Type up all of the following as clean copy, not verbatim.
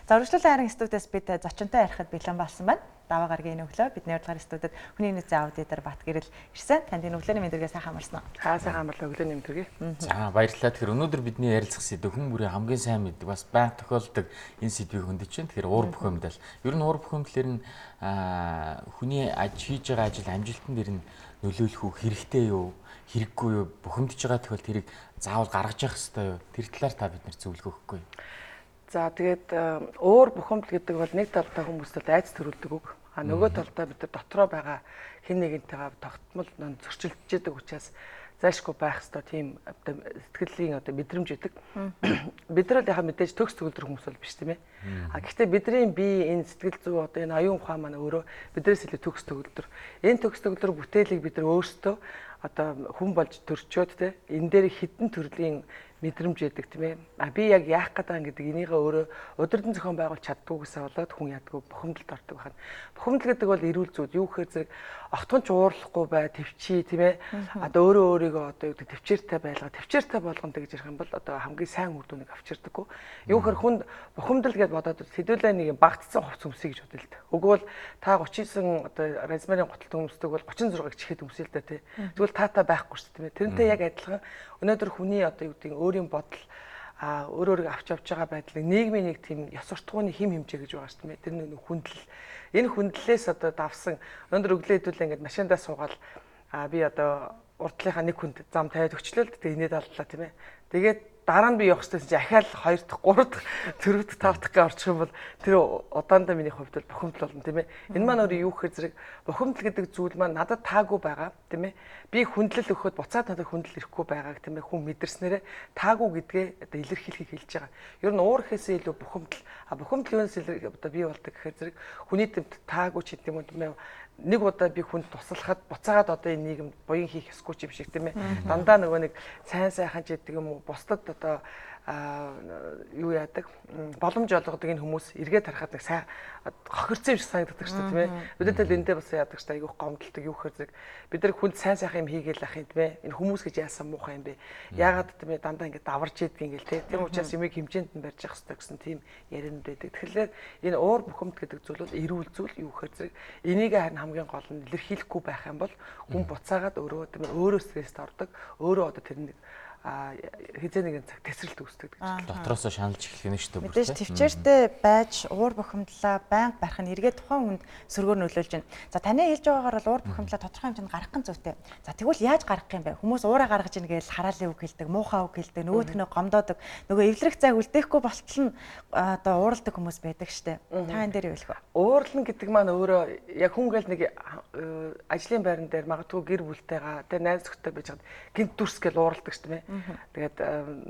За, үргэлжлүүлэн харин студиэс бид зочинтой ярихад бэлэн болсон байна. Даваа гаргийн энэ өглөө бидний урилгаар студид хүний нөөцийн аудитор Батгэрэл ирсэн. Танд энэ өглөөний мэнд хүргэе, сайхан амарсан уу? За, сайхан амарлаа, өглөөний мэнд хүргэе. За, баярлалаа. Тэгэхээр өнөөдөр бидний ярилцах сэдэв хүн бүрийн хамгийн сайн мэддэг, бас байнга тохиолддог энэ сэдвийг хөндөж чинь. Тэгэхээр уур бухимдал. Ер нь уур бухимдлэр нь хүний хийж байгаа ажил амжилтан дээр нь нөлөөлөх үү, хэрэгтэй юу, хэрэггүй юу, бухимдж байгаа тохиолдолд тэрийг заавал гаргаж явах ёстой юу? Тэр талаар та бид нар зөвлөгөө өгөхгүй. За, тэгээд уур бухимдал гэдэг бол нэг талдаа хүмүүст бол айц төрүүлдэг үг. А нөгөө талдаа бид нар дотроо байгаа хэн нэгэнтэйгээ тогтмол зөрчилдөж идэг учраас зайлшгүй байх ёстой тийм одоо сэтгэлийн одоо мэдрэмж өгдөг. Бид нар л яхаа мэдээж төгс төгөлдөр хүмүүс бол биш, тийм ээ. А гэхдээ бидний бие, энэ сэтгэл зүй, одоо энэ оюун ухаан маань өөрөө биднээс илүү төгс төгөлдөр. Энэ төгс төгөлдөр бүтээлийг бид нар өөрсдөө одоо хүн болж төрчөөд те энэ дээр хэдэн төрлийн мэдрэмж өгдөг, тийм ээ. А би яг яах гэдэг гэдэг энийгээ өөрөө удирдан зохион байгуулж чаддгүйгээсээ болоод хүн ядгүй бухимдалд ордог байна. Бухимдал гэдэг бол эрүүл зүйл. Юу гэхээр зэрэг огтхон ч уурлахгүй бай, төвчий, тийм ээ. Одоо өөрөө өөрийгөө одоо юу гэдэг төвчээртэй байлгаа, төвчээртэй болгоно гэж ярих юм бол одоо хамгийн сайн үр дүнийг авчирдаггүй. Юу гэхээр хүнд бухимдал гэж бодоод сэдвүүлээ нэг юм багтцсан хувц өмсөе гэж бодъё л дээ. Үгүй бол та 39 одоо размерын гуталт өмсдөг бол 36-ыг чихээд өмсөе л дээ, тий. Тэгвэл таатай байхгүй шүү дээ, тийм ээ. Тэрнтэй яг адилхан өнөөдөр хүний одоо юу гэдэг өөрийн бодол, өөр өөрийгөө авч явж байгаа байдлыг нийгмийн нэг тийм ёс суртахууны хим хэмжээ гэж байгаа шүү дээ. Тэр нэг хүндлэл. Энэ хүндлэлээс одоо давсан өнөөдөр өглөө хэдүүлээ ингээд машиндаа суугаад би одоо урдлынхаа нэг хүнд зам тавиад өчлөө л, тэгээ инээд алдлаа, тийм ээ. Тэгээд дараа нь би явах хэрэгтэй чинь ахаал 2 дахь, 3 дахь, 4 дахь, 5 дахь гэж орчих юм бол тэр удаандаа миний хувьд бол бухимдал болно, тийм ээ. Энэ маань өөрөө юу гэхээр зэрэг бухимдал гэдэг зүйл маань надад таагүй байгаа, тийм ээ. Би хүндлэл өгөхөд буцаад надад хүндлэл ирэхгүй байгааг, тийм ээ, хүн мэдэрснээрээ таагүй гэдгээ одоо илэрхийлэхийг хэлж байгаа. Ер нь уур гэхээсээ илүү бухимдал. А бухимдал юунаас илүү одоо бий болдог гэхээр зэрэг хүний тэмт таагүй ч гэдэг юм уу, тийм ээ, нэг удаа би хүнд туслахад буцаагаад одоо энэ нийгэмд буян хийх ёсгүй ч юм шиг, тийм ээ. Дандаа нөгөө нэг сайн сайхан ч гэдэг юм уу, бусдад одоо юу яадаг, боломж олгодог энэ хүмүүс эргээд харахад нэг сайн хохирцсон юм шиг санагддаг шүү дээ, тийм ээ. Бид нар эндээ бас яадаг шүү дээ, айгүйх гомдолдог. Юу гэхээр зэрэг бид нар хүнд сайн сайхан юм хийгээл ах юм, тийм ээ. Энэ хүмүүс гэж яасан муухай юм бэ? Яагаад, тийм ээ, дандаа ингэ даварж идэг ингээл тийм. Тийм учраас юмыг хэмжээнд нь барьж явах хэрэгтэй гэсэн тийм яриануд байдаг. Тэгэхээр энэ уур бухимд гэдэг зүйл бол эрүүл зүйл. Юу гэхээр зэрэг энийг харин хамгийн гол нь илэрхийлэхгүй байх юм бол хүн буцаагаад өөрөө, тийм ээ, өөрөө стресст ордог. Өөрөө одоо тэр нэг хизээ нэгэн цаг тесрэлт үүсдэг гэж. Дотроосоо шаналж эхлэх нь шүү дээ. Мэдээж төвчээртэй байж уур бухимдлаа байнга барих нь эргээд тухайн хүнд сөргөөр нөлөөлж байна. За, таны хэлж байгаагаар бол уур бухимдлаа тодорхой хэмжээнд гаргах нь зүйтэй. За, тэгвэл яаж гаргах юм бэ? Хүмүүс уураа гаргаж ийн гэж хараалын үг хэлдэг, муухай үг хэлдэг, нөгөөх нь гомдоодог. Нөгөө эвлэрэх зайг үлдээхгүй болтол нь одоо уурладаг хүмүүс байдаг штэ. Та энэ дээр юу хэлэх вэ? Уурлна гэдэг маань өөрөө яг хүн гэл нэг ажлын байран дээр магадгүй гэр бүлтэйгээ тэ найз нөхдөд байж хад гинт дүрс гэл уурладаг шүү дээ. Тэгээд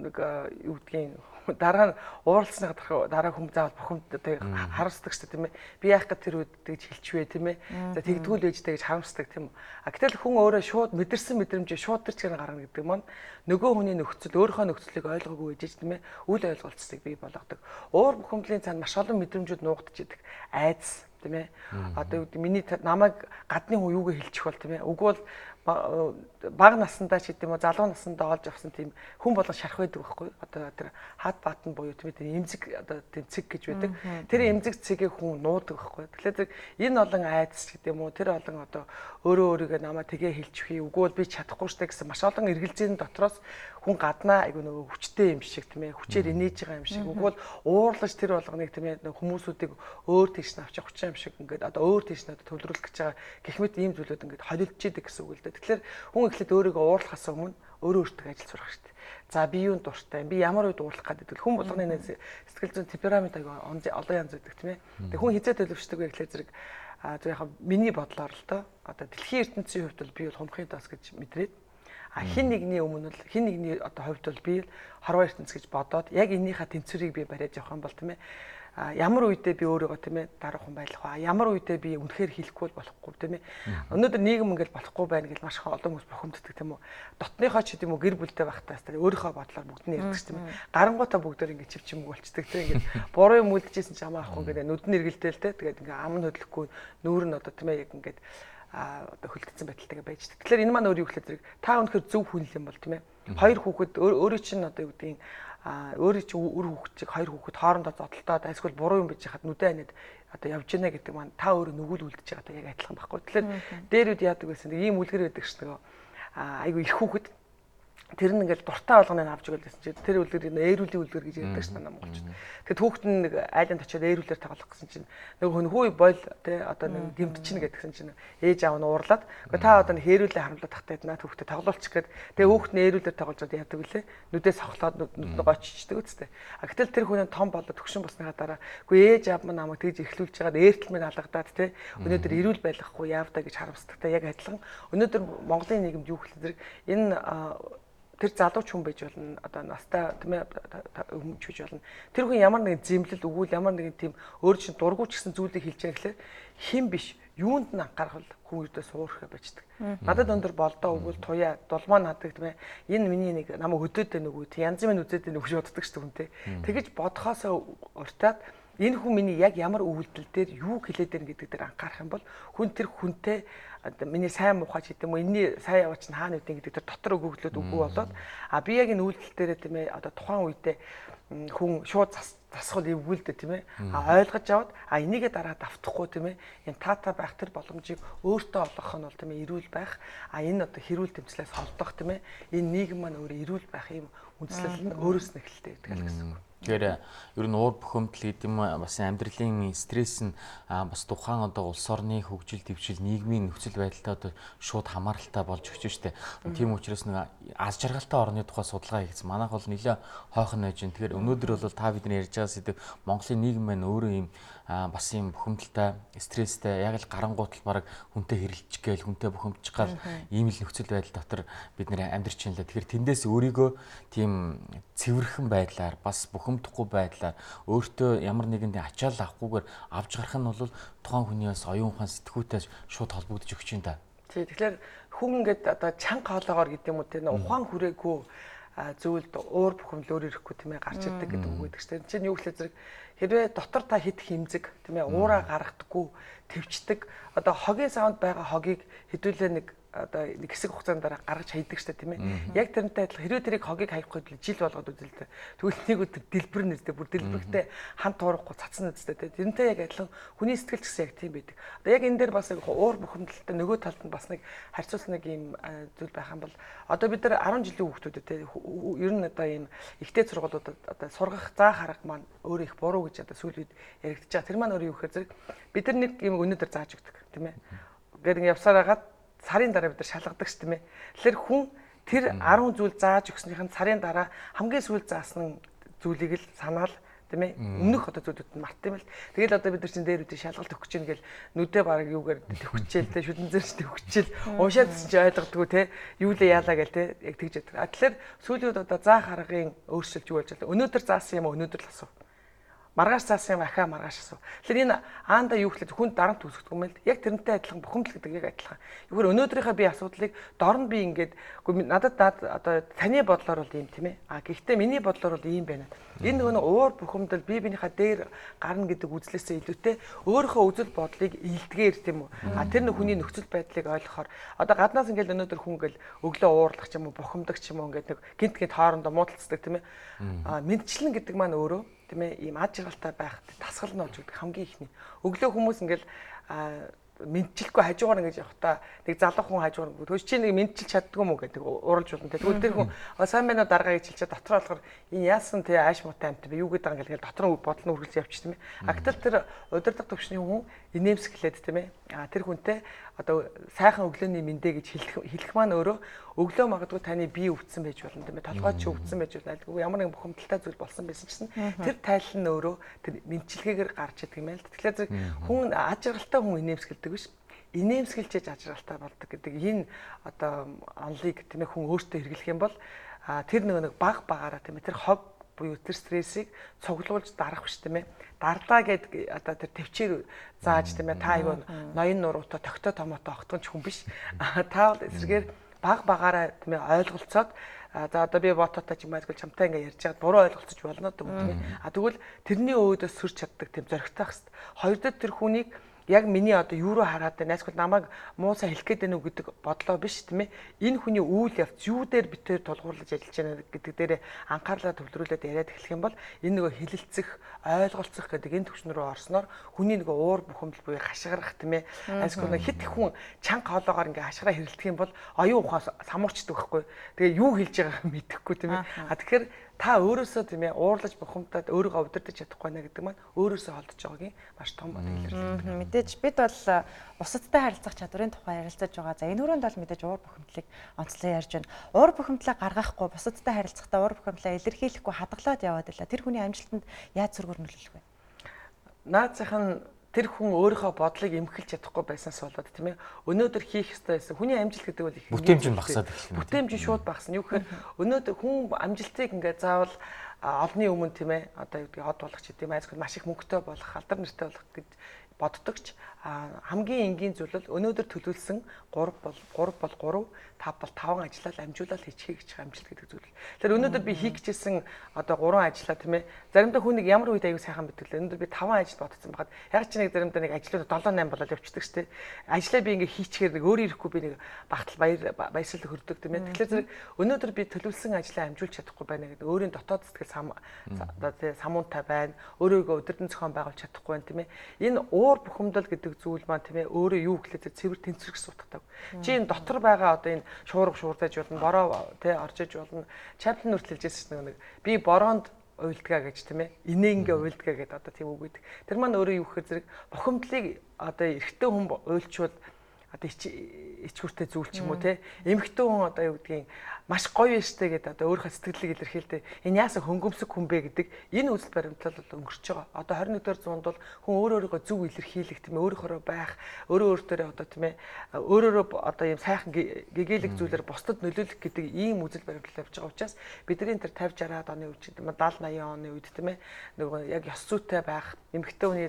нэг юу гэдгийг дараа нь уурласны дараа хүм заавал бухимд одоо харамсдаг шүү дээ, тийм ээ. Би яах гээд тэр үед тэгж хэлчихвэ, тийм ээ. За, тэгдгүүл ээжтэй гэж харамсдаг, тийм үү. А гэтэл хүн өөрөө шууд мэдэрсэн мэдрэмжээ шууд тэр чигээр гаргана гэдэг маань нөгөө хүний нөхцөл, өөрийнхөө нөхцөлийг ойлгоогүй ээжэж, тийм ээ, үл ойлголцсыг бий болгодог. Уур бухимдлын цаана маш олон мэдрэмжүүд нуугдж идэг. Айдас, тийм ээ. Одоо юу гэдэг миний намайг гадны хүн юугээ хэлчих бол, тийм ээ. Үгүй бол бага насндаа ч гэдэм үү, залуу насндаа олж авсан тийм хүн болгон шарах байдаг байхгүй. Одоо тэр хад баатан буюу, тийм ээ, тэр эмзэг одоо тийм цэг гэж байдаг. Тэр эмзэг цэгийг хүн нуудаг байхгүй. Тэгэхээр зэрэг энэ олон айдас ч гэдэм үү, тэр олон одоо өөрөө өөрийгөө намаа тгээ хэлчихье, үгүй бол би чадахгүй штэ гэсэн маш олон эргэлзээний дотроос хүн гаднаа айгу нөгөө хүчтэй юм шиг, тийм ээ, хүчээр инээж байгаа юм шиг, үгүй бол уурлаж тэр болгоныг, тийм ээ, хүмүүсүүдийг өөр тийш нь авчих хүч юм шиг ингээд одоо өөр тийш нь одоо төвлөрүүлэх гэж байгаа гэх мэт ийм зүйлүүд ингээд холилдож идэг гэсэн үг л дээ. Тэгэхээр хүн эхлээд өөрийгөө уурлахаас өмнө өөрөө өөртөө ажил сурах хэрэгтэй. За, би юунд дуртай, би ямар үед уурлах гэдэг хүн болгоны сэтгэл зүйн темперамент айгу олон янз байдаг, тийм ээ. Тэг хүн хизээ төлөвшдөг вэ гэхлээр зэрэг зөв яг миний бодлоор л доо одоо дэлхийн ертөнцийн хувьд бол би бол хумхын дас гэж мэдрээд, а хин нэгний өмнө бол хин нэгний одоо хувьд бол би хорвоо ертөнц гэж бодоод яг эннийхээ тэнцвэрийг би бариад явах юм бол, тийм ээ, ямар үедээ би өөрийгөө, тийм ээ, даруухан байх вэ? Ямар үедээ би үнэхээр хэлэхгүй бол болохгүй, тийм ээ. Өнөөдөр нийгэм ингээл болохгүй байна гэж маш их олон хүмүүс бухимддаг, тийм үү. Дотныхоо ч гэдэм үү, гэр бүлтэй байхдаа тэр өөрийнхөө бодлоор бүгд нь ярьдаг ч тийм ээ. Гарангуутаа бүгдээр ингээд чив чимэг болчдөг, тийм, ингээд буруу юм үлдэжсэн ч амаа авахгүй ингээд нүд нь эргэлдээл те. Тэгээд ингээд ам нь хөдлөхгүй, нүүр нь одоо, тийм ээ, яг ингээд одоо хөлдсөн байдалтайгаа байж. Тэгэхээр энэ маань өөр юу гэхэл зэрэг та үнэхээр зөв хүн юм бол, тийм ээ. Хоёр хүүхэд өөрөө чинь одоо юу гэдгийг Өөрийн чинь үр хүүхэд чиг хоёр хүүхэд хоорондоо зодолдоод эсвэл буруу юм биж хахад нүдэ анид одоо явж гинэ гэдэг маань та өөрөө нүгэл үлдэж байгаатай яг адилхан байхгүй. Тэгэхээр дээр үед яадаг байсан нэг ийм үлгэр байдаг ш нөгөө айгу их хүүхэд тэр нь ингээл дуртай болгоныг авч өгöl гэсэн чинь тэр үлгэр ээрүүлийн үлгэр гэж ярьдаг ш манай монголчууд. Тэгэхээр хүүхэд нь нэг айланд очиод ээрүүлээр тоглох гэсэн чинь нөгөө хүн хүү бойл тэ одоо нэг гэмтчихнэ гэдгсэн чинь ээж аав нь уурлаад үгүй та одоо нэг ээрүүлээ харамлаад тахтай наа хүүхдээ тоглуулчих гээд тэгээ хүүхэд нь ээрүүлээр тоглож яадаг вүлээ нүдээ сохлоод нүд гоччдаг үстэй. А гэтэл тэр хүн том болоод төгшин болсныхаа дараа үгүй ээж аав маань намайг тэгж эрхлүүлж байгаад ээртэл минь алгадаад тэ өнөөдөр эрүүл байлгахгүй яавда гэж харамсдагтай яг адилхан өнөөдөр Монголын нийгэмд юу гэхэл зэрэг энэ тэр залууч хүн байж болно одоо настай тийм ээ хүмүүч байж болно. Тэр хүн ямар нэгэн зэмлэл өгвөл ямар нэгэн тийм өөр чинь дургуй ч гэсэн зүйлийг хэлж байгаа гэхлээр хэн биш юунд нь анхаарах хүн ердөө суурхэ байждаг. Надад өндөр болдоо өгвөл туяа дулмаа надаг тийм ээ энэ миний нэг намайг хөдөөд байна үгүй янз бүрийн үзээд байна гэж боддог шүү дээ хүн те. Тэгэж бодхоосоо уртаад энэ хүн миний яг ямар үйлдэл дээр юу хэлээд байна гэдэг дээр анхаарах юм бол хүн тэр хүнтэй миний сайн муухай ч гэдэг юм уу энэний сайн яваач нь хаана үдэн гэдэг тэр дотор өгөглөөд үгүй болоод а би яг энэ үйлдэл дээрээ тийм ээ одоо тухайн үедээ хүн шууд засвал эвгүй л дээ тийм ээ а ойлгож аваад а энийгээ дараа давтахгүй тийм ээ энэ таата байх тэр боломжийг өөртөө олгох нь бол тийм ээ эрүүл байх а энэ одоо хэрүүл тэмцлээс холдох тийм ээ энэ нийгэм маань өөрөө эрүүл байх юм үндслэл нь өөрөөс нь эхэлдэг гэдэг л гэсэн үг. Тэгэхээр ер нь уур бухимдал гэдэг юм бас амьдралын стресс нь бас тухайн одоо улс орны хөгжил дэвшил нийгмийн нөхцөл байдалтай одоо шууд хамааралтай болж өгч штэ. Тийм учраас нэг аз жаргалтай орны тухай судалгаа хийгдсэн. Манайх бол нэлээ хойхон байж байна. Тэгэхээр өнөөдөр бол та бидний ярьж байгаа сэдэв Монголын нийгэм маань өөрөө ийм бас ийм бухимдалтай, стресстэй яг л гарангуутал бараг хүнтэй хэрэлчих гээл, хүнтэй бухимдчих гал ийм л нөхцөл байдал дотор бид нэр амьдарч байна лээ. Тэгэхээр тэндээс өөрийгөө тийм цэвэрхэн байдлаар бас бухимдахгүй байдлаар өөртөө ямар нэгэн тийм ачаал авахгүйгээр авч гарах нь бол тухайн хүний бас оюун ухаан сэтгүүтэй шууд холбогдож өгч юм да. Тий, тэгэхээр хүн ингээд одоо чанга хоолоогоор гэдэг юм уу тийм ухаан хүрээгүй зүйлд уур бухимдал өөр ирэхгүй тийм ээ гарч ирдэг гэдэг үг гэдэг чинь. Чинь юу гэхлээр зэрэг хэрвээ дотор та хит химзэг тийм ээ уураа гаргадаггүй төвчдөг одоо хогийн савнд байгаа хогийг хэдүүлээ нэг одоо нэг хэсэг хугацаанд дараа гаргаж хайдаг штэ тийм ээ. Яг тэрнтэй адилхан хэрвээ тэрийг хогийг хаяхгүй жил болгоод үзэл тэ. Тэгвэл нэг өдөр дэлбэр нэжтэй бүр дэлбэрхтэй хан туурахгүй цацсан нэжтэй тэ. Тэрнтэй яг адилхан хүний сэтгэл ч гэсэн яг тийм байдаг. Одоо яг энэ дээр бас уур бухимдалтай нөгөө талд нь бас нэг харьцуулсан нэг юм зүйл байх юм бол одоо бид нар 10 жилийн хүүхдүүдэд тэ ер нь одоо ийм ихтэй сургуулиудад одоо сургах заах арга маань өөр их буруу гэж одоо сүүл үед яригдчихэж байгаа. Тэр маань өөр юу гэхээр зэрэг бид нар нэг юм өнөөдөр зааж өгдөг тийм ээ. Ингээд ингэ явсаар хагаад сарын дараа бид нар шалгадаг ш тийм ээ. Тэгэхээр хүн тэр 10 зүйл зааж өгснийх нь сарын дараа хамгийн сүүлд заасан зүйлийг л санаал тийм ээ. Өмнөх одоо зүйлүүд нь март юм л. Тэгэл одоо бид нар чинь дээр үдээ шалгалт өгч чинь гэл нүдэ бараг юугаар төвхчээл те шүдэн зэрч төвхчээл уншаад чинь ойлгодгоо те юу лээ яалаа гэл те яг тэгж яддаг. А тэгэхээр сүүлийн үед одоо заах аргын өөрчлөлт юу болж байна? Өнөөдөр заасан юм өнөөдөр л асуу. Маргааш заасан юм ахаа маргааш асуу. Тэгэхээр энэ аанда юу гэхлээр хүн дарамт үүсгдэг юм л. Яг тэрнтэй адилхан бухимдал гэдэг яг адилхан. Юу гэхээр өнөөдрийнхөө би асуудлыг дор нь би ингээд үгүй надад одоо таны бодлоор бол ийм тийм ээ. А гэхдээ миний бодлоор бол ийм байна. Энэ нөгөө уур бухимдал бие биенийхээ дээр гарна гэдэг үзлээсээ илүүтэй өөрийнхөө үзэл бодлыг илдгээр тийм үү. А тэр нэг хүний нөхцөл байдлыг ойлгохоор одоо гаднаас ингээд өнөөдөр хүн ингээл өглөө уурлах ч юм уу бухимдаг ч юм уу ингээд нэг гинт гинт хоорондоо муудалцдаг тийм ээ. А мэдчлэн гэдэг маань өөрөө тийм ээ ийм ад жаргалтай байх тасгал нь болж өгдөг хамгийн ихний. Өглөө хүмүүс ингээл мэдчлэхгүй хажуугаар ингэж явахдаа нэг залуу хүн хажуугаар төөс чи нэг мэдчилж чаддгүй юм уу гэдэг уралж болно. Тэгвэл тэр хүн сайн байна уу даргаа гэж хэлчихэд дотроо болохоор энэ яасан те ааш муутай амт бэ юу гэдэг юм ингээл дотор нь бодол нь үргэлж явчих тийм ээ. А гэтэл тэр удирдах төвшний хүн инээмсэглээд тийм ээ. А тэр хүнтэй одоо сайхан өглөөний мэндэ гэж хэлэх маань өөрөө өглөө магадгүй таны бие өвдсөн байж болно тийм ээ. Толгой чи өвдсөн байж болно. Альгүй ямар нэгэн бухимдалтай зүйл болсон байсан чинь тэр тайлал нь өөрөө тэр мэдчилгээгээр гарч идэг юм байна л. Тэгэхээр зэрэг хүн аж аргалтай хүн инээмсэглэдэг биш. Инээмсэглэж аж аргалтай болдог гэдэг энэ одоо онлыг тийм ээ хүн өөртөө хэрэглэх юм бол тэр нэг баг багаараа тийм ээ тэр хог буюу тэр стрессийг цуглуулж дарах биш тийм ээ. Дарлаа гэд одоо тэр төвчээр зааж тийм ээ та айгүй ноён нуруутай тогтоо томоотой огтхон ч хүн биш. Та бол эсрэгээр баг багаараа тийм ээ ойлголцоод за одоо би бототой ч юм айлгүй чамтай ингээ ярьж байгаад буруу ойлголцож болно гэдэг юм тийм ээ. А тэгвэл тэрний өөдөөс сөрч чаддаг тийм зоригтой байх хэвээр. Хоёр дахь тэр хүнийг Яг миний одоо юу руу хараад байна? Эсвэл намайг муу сайн хэлэх гээд байна уу гэдэг бодлоо биш тийм ээ. Энэ хүний үйл явц юу дээр битээр тулгуурлаж ажиллаж байна гэдэг дээрээ анхаарлаа төвлөрүүлээд яриад эхлэх юм бол энэ нөгөө хилэлцэх, ойлголцох гэдэг энэ түвшин рүү орсноор хүний нөгөө уур бухимдал буюу хашгирах тийм ээ. Эсвэл хит хүн чанга хоолоогоор ингээ хашгираа хэрэлдэх юм бол оюун ухаан самуурчдаг байхгүй. Тэгээ юу хэлж байгааг мэдэхгүй тийм ээ. А тэгэхээр та өөрөөсөө тийм ээ уурлаж бухимдаад өөрийгөө удирдах чадахгүй байна гэдэг маань өөрөөсөө холдож байгаагийн маш том бодол илэрлэдэг. Мэдээж бид бол бусадтай харилцах чадварын тухай ярилцаж байгаа. За энэ өрөөнд бол мэдээж уур бухимдлыг онцлон ярьж байна. Уур бухимдлаа гаргахгүй, бусадтай харилцахдаа уур бухимдлаа илэрхийлэхгүй хадгалаад яваад байлаа. Тэр хүний амжилтанд яаж сөргөөр нөлөөлөх вэ? Наацх нь тэр хүн өөрийнхөө бодлыг эмхэлж чадахгүй байсанаас болоод тийм ээ өнөөдөр хийх ёстой байсан. Хүний амжилт гэдэг бол их бүтээмж нь багасаад эхэлнэ. Бүтээмж нь шууд багасна. Юу гэхээр өнөөдөр хүн амжилтыг ингээд заавал олонний өмнө тийм ээ одоо юу гэдгийг од болох ч гэдэм айцгүй маш их мөнгөтэй болох, алдар нэртэй болох гэж боддогч хамгийн энгийн зүйл бол өнөөдөр төлөвлөсөн 3 бол 3 бол 3, 5 бол 5 ажиллаад амжуулаад хийчихье гэж амжилт гэдэг зүйл. Тэгэхээр өнөөдөр би хийх гэжсэн одоо 3 ажиллаа тийм ээ. Заримдаа хүн нэг ямар үед аягүй сайхан мэддэг лээ. Өнөөдөр би 5 ажил бодсон байхад яг чи нэг заримдаа нэг ажлууд 7 8 болоод явчихдаг шүү дээ. Ажлаа би ингээ хийчихээр нэг өөрөө ирэхгүй би нэг багтал баясгал хөрдөг тийм ээ. Тэгэхээр зэрэг өнөөдөр би төлөвлөсөн ажлаа амжуулж чадахгүй байна гэдэг өөрийн дотоод сэтгэл самуунтай байна. Өөрийгөө удирдан зохион байгуулж чадахгүй байна тийм ээ. Энэ уур бухимдал гэдэг зүйл маань тийм ээ өөрөө юу гэхлээр цэвэр тэнцвэрх сутгадаг. Чи энэ дотор байгаа одоо энэ шуурга шуурдаж болно, бороо тий орж иж болно. Чаплин нүртэл хэлжсэн нэг би бороонд уйлдгаа гэж тийм ээ. Инээнгээ уйлдгаа гэдэг одоо тийм үг гэдэг. Тэр маань өөрөө юу гэхээр зэрэг бухимдлыг одоо эрэгтэй хүн уйлчвал одоо ичгүүртэй зүйл ч юм уу те эмэгтэй хүн одоо юу гэдгийг маш гоё штэ гэдэг одоо өөрийнхөө сэтгэлийг илэрхийлдэг. Энэ яасан хөнгөмсөг хүн бэ гэдэг энэ үзэл баримтлал бол өнгөрч байгаа. Одоо 21-р зуунд бол хүн өөр өөрийгөө зөв илэрхийлэх тийм ээ өөрөөхөө байх, өөрөө өөртөө одоо тийм ээ өөрөөрөө одоо ийм сайхан гэгээлэг зүйлээр бусдад нөлөөлөх гэдэг ийм үзэл баримтлал явж байгаа учраас бидний тэр 50 60-аад оны үед 70 80 оны үед тийм ээ нөгөө яг ёс зүйтэй байх, эмэгтэй хүний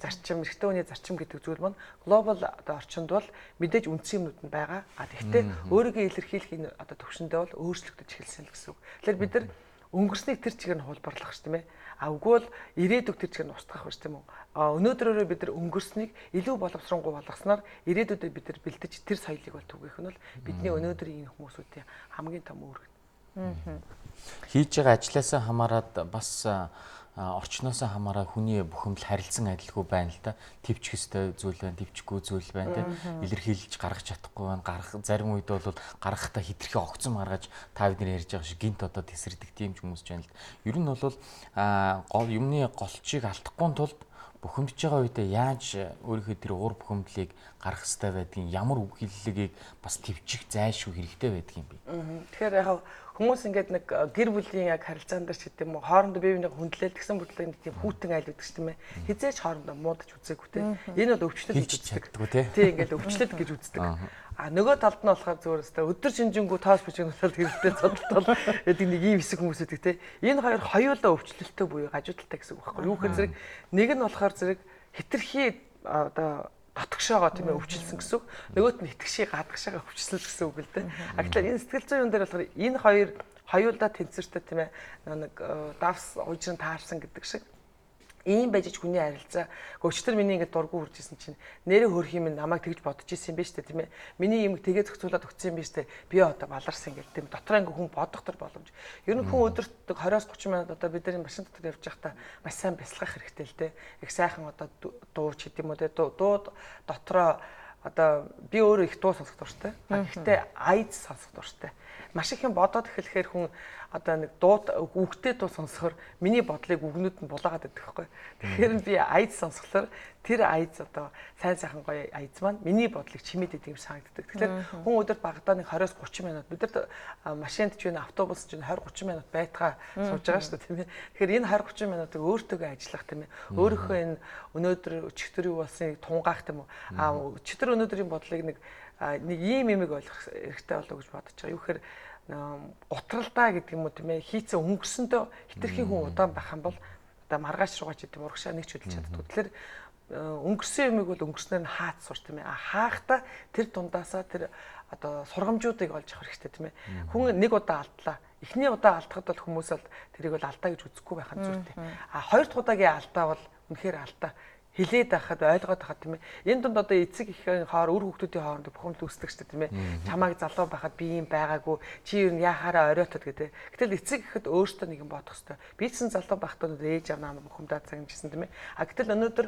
зарчим, эрэгтэй хүний зарчим гэдэг зүйл маань глобал одоо орчинд бол мэдээж үндсэн юмнууд нь байгаа. А тэгвэл өөрийгөө илэрхийлэх энэ одоо төвшөндөө бол өөрчлөгдөж эхэлсэн л гэсэн үг. Тэгэхээр бид нар өнгөрснийг тэр чигээр нь хулбарлах ш тийм ээ. А үгүй бол ирээдүг тэр чигээр нь устгах биш тийм үү. А өнөөдрөөрөө бид нар өнгөрснийг илүү боловсронгуй болгосноор ирээдүйдээ бид нар бэлдэж тэр соёлыг бол түгээх нь бол бидний өнөөдрийн энэ хүмүүсүүдийн хамгийн том үүрэг. Хийж байгаа ажлаасаа хамаарат бас орчноосоо хамаараа хүний бухимдал харилцан адилгүй байна л да. Төвчих ёстой зүйл байна, төвчгүй зүйл байна тийм. Илэрхийлж гаргах чадахгүй байна. Гарах зарим үед бол гаргахтаа хитрхи огцом гаргаж та бид нар ярьж байгаа шиг гинт одоо тесэрдэг тийм ч хүмүүс ч байна л да. Ер нь бол гол юмны голчийг алдахгүй тулд бухимдж байгаа үедээ яаж өөрийнхөө тэр уур бухимдлыг гаргах ёстой байдгийг ямар үг хэллэгийг бас төвчих зайлшгүй хэрэгтэй байдгийг юм бэ. Тэгэхээр яг хүмүүс ингээд нэг гэр бүлийн яг харилцаан дээр ч гэдэг юм уу хоорондоо бие биенийг хүндлээл тэгсэн мөртлөө нэг тийм хүүтэн айл гэдэг ч тийм ээ хизээч хоорондоо муудаж үзээгүй те. Энэ бол өвчлөл гэж үздэг. Тий ингээд өвчлөл гэж үздэг. А нөгөө талд нь болохоор зүгээр өстой өдөр шинжингүү тоос бичиг нутал хэрэлдээ цодолтол гэдэг нэг ийм хэсэг хүмүүс үүдэг те. Энэ хоёр хоёулаа өвчлөлттэй буюу гажуудалтай гэсэн үг байхгүй юу? Гэхээр зэрэг нэг нь болохоор зэрэг хитрхи одоо дотгошоогоо тийм ээ өвчлсөн гэсэн үг. Нөгөөт нь итгэшээ гадагшаага өвчлсөн гэсэн үг л дээ. А гэтэл энэ сэтгэл зүйн юм дээр болохоор энэ хоёр хоёулаа тэнцвэртэй тийм ээ нэг давс уйжран таарсан гэдэг шиг ийм байж хүний харилцаа. Өчтөр миний ингээд дургу хурж исэн чинь нэрээ хөрх юм намайг тэгж бодож исэн юм биш үү тийм ээ. Миний юм тэгээ зохицуулаад өгсөн юм биш үү. Би одоо баларсан гэл тийм дотроо ингээд хүн бодох төр боломж. Ер нь хүн өдөрт 20-30 минут одоо бид нар машин дотор явж байхдаа маш сайн бясалгах хэрэгтэй л дээ. Их сайхан одоо дуу ч гэдэм үү те дуу дотроо одоо би өөрөө их дуу сонсох дуртай. Гэхдээ айц сонсох дуртай. Маш их юм бодоод эхлэхээр хүн одоо нэг дуу үгтэй дуу сонсохоор миний бодлыг үгнүүд нь булаагаад байдаг байхгүй. Тэгэхээр би айц сонсохлоор тэр айц одоо сайн сайхан гоё айц маань миний бодлыг чимээд идэв юм санагддаг. Тэгэхээр хүн өдөрт багадаа нэг 20-30 минут бид нар машинд ч вэ автобус ч вэ 20-30 минут байтгаа сууж байгаа шүү дээ тийм ээ. Тэгэхээр энэ 20-30 минутыг өөртөөгөө ажиллах тийм ээ. Өөрийнхөө энэ өнөөдөр өчигдөр юу болсныг тунгаах тийм үү. А өчигдөр өнөөдрийн бодлыг нэг ийм юмыг ойлгох хэрэгтэй болов гэж бодож байгаа. Юу гэхээр гутралдаа гэдэг юм уу тийм ээ хийцэн өнгөрсөндөө хитрхи хүн удаан байх юм бол одоо маргааш руугаа ч гэдэг урагшаа нэг ч хөдөлж чаддгүй. Тэгэхээр өнгөрсөн юмыг бол өнгөрснээр нь хаац сур тийм ээ. А хаахта тэр дундаасаа тэр одоо сургамжуудыг олж авах хэрэгтэй тийм ээ. Хүн нэг удаа алдлаа. Эхний удаа алдахад бол хүмүүс бол тэрийг бол алдаа гэж үзэхгүй байх нь зүйтэй. А хоёр дахь удаагийн алдаа бол үнэхээр алдаа. Хилээд байхад ойлгоод байхад тийм ээ. Энэ дунд одоо эцэг эхийн хоор үр хүүхдүүдийн хооронд бухимдал үүсдэг шүү дээ тийм ээ. Чамайг залуу байхад би юм байгаагүй чи ер нь яхаараа оройтод гэдэг. Гэтэл эцэг эхэд өөртөө нэг юм бодох хэрэгтэй. Би ч залуу байхдаа ээж аав намайг бухимдаад загнажсэн тийм ээ. А гэтэл өнөөдөр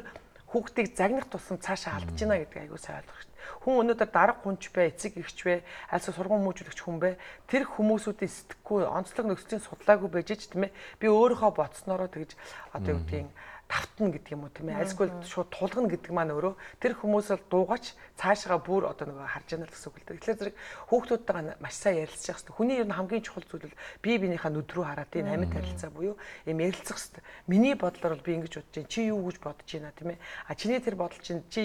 хүүхдийг загнах тусам цаашаа алдаж байна гэдгийг аягүй сайн ойлгох хэрэгтэй. Хүн өнөөдөр дарга хүнч бэ, эцэг эгч бэ, альсаа сургууль хүмүүжүүлэгч хүн бэ, тэр хүмүүсүүдийн сэтгэхгүй онцлог нөхцөлийн судлаагүй байж ч тийм ээ. Би өөрийнхөө бодсноороо тэгж одоо юу гэдгийг тавтна гэдэг юм уу тийм ээ. Альсгүй шууд тулгана гэдэг маань өөрөө тэр хүмүүс бол дуугач цаашгаа бүр одоо нөгөө харж яана л гэсэн үг л дээ. Тэгэхээр зэрэг хүүхдүүдтэйгээ маш сайн ярилцах хэрэгтэй. Хүний ер нь хамгийн чухал зүйл бол бие биенийхээ нүд рүү хараад энэ амьд харилцаа буюу юм ярилцах хэрэгтэй. Миний бодлоор бол би ингэж бодож байна. Чи юу гэж бодож байна тийм ээ. А чиний тэр бодол чинь чи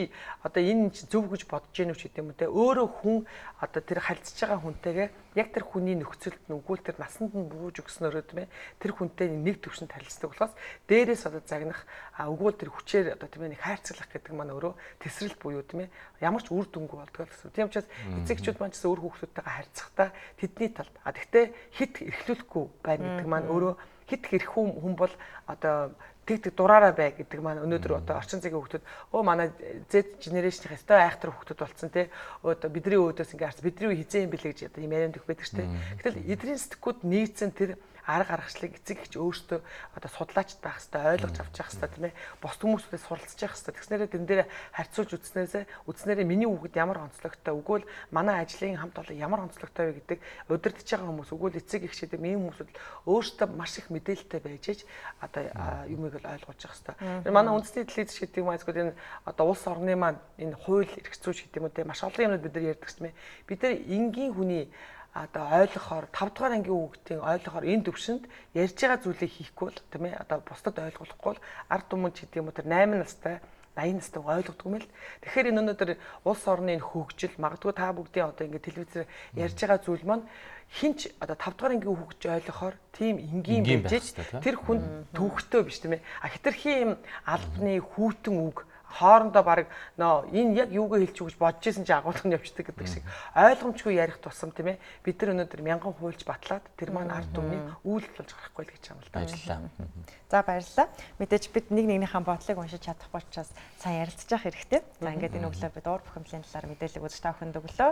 одоо энэ чинь зөв гэж бодож байна уу ч гэдэг юм уу те. Өөрөө хүн одоо тэр харилцаж байгаа хүнтэйгээ яг тэр хүний нөхцөлд нь үгүй тэр насанд нь бууж өгснөөрөө тийм ээ тэр хүнтэй нэг төвшөнд харилцдаг болохоос дээрээс одоо загнах үгүй тэр хүчээр одоо тийм ээ нэг хайрцаглах гэдэг маань өөрөө тесрэлт буюу тийм ээ ямар ч үр дүнгүй болдгоо гэсэн. Тийм учраас эцэгчүүд маань ч гэсэн өөр хүүхдүүдтэйгээ харьцахдаа тэдний талд а тэгтээ хит эрхлүүлэхгүй байна гэдэг маань өөрөө хит хэрэг хүн бол одоо тэг тэг дураараа бай гэдэг маань өнөөдөр одоо орчин цагийн хүүхдүүд өө манай Z generation-ийн өстой айхтар хүүхдүүд болсон те одоо бидний өөдөөс ингээ харц бидний үе хизээ юм бэлээ гэж одоо юм ярианд өгөх байдаг шүү те. Гэтэл эдрийн сэтгүүд нийцсэн тэр арга аргачлалыг эцэг эхч өөртөө одоо судлаачд байх хэвээр ойлгож авч явах хэвээр тийм ээ. Бус хүмүүсүүдээс суралцж явах хэвээр. Тэгснээрээ тэн дээр харьцуулж үзснээрээ миний хүүхэд ямар онцлогтой үгүй л манай ажлын хамт олон ямар онцлогтой вэ гэдэг удирдах байгаа хүмүүс үгүй л эцэг эхч гэдэг ийм хүмүүсүүд өөртөө маш их мэдээлэлтэй байж ээж одоо юмыг л ойлгуулж явах хэвээр. Манай үндэсний телевиз гэдэг юм айгүй энэ одоо улс орны маань энэ хууль эрх зүйч гэдэг юм уу те маш олон юмнууд бид нар ярьдаг юм ээ. Бид нар энгийн хүний одоо ойлгохоор 5 дугаар ангийн хүүхдийн ойлгохоор энэ төвшөнд ярьж байгаа зүйлийг хийхгүй бол тийм ээ одоо бусдад ойлгуулахгүй бол ард түмэн ч гэдэг юм уу тэр 8 настай 80 настай ойлгодог юм л. Тэгэхээр энэ өнөөдөр улс орны энэ хөгжил магадгүй та бүгдийн одоо ингэ телевизээр ярьж байгаа зүйл маань хинч одоо 5 дугаар ангийн хүүхд ойлгохоор тийм энгийн байж тэр хүн төвхтөө биш тийм ээ. А хитрхи юм албаны хүүтэн үг хоорондоо баг нөө энэ яг юугаа хэлж өгч бодож исэн чи агуулга нь явчихдаг гэдэг шиг ойлгомжгүй ярих тусам тийм ээ бид нар өнөөдөр мянган хуульч батлаад тэр маань ард түмний үйлдэл болж гарахгүй л гэж юм л да. Баярлалаа. За баярлалаа. Мэдээж бид нэг нэгнийхээ бодлыг уншиж чадахгүй учраас сайн ярилцж явах хэрэгтэй. За ингээд энэ өглөө бид уур бухимдлын талаар мэдээлэл үзэж та бүхэнд өглөө.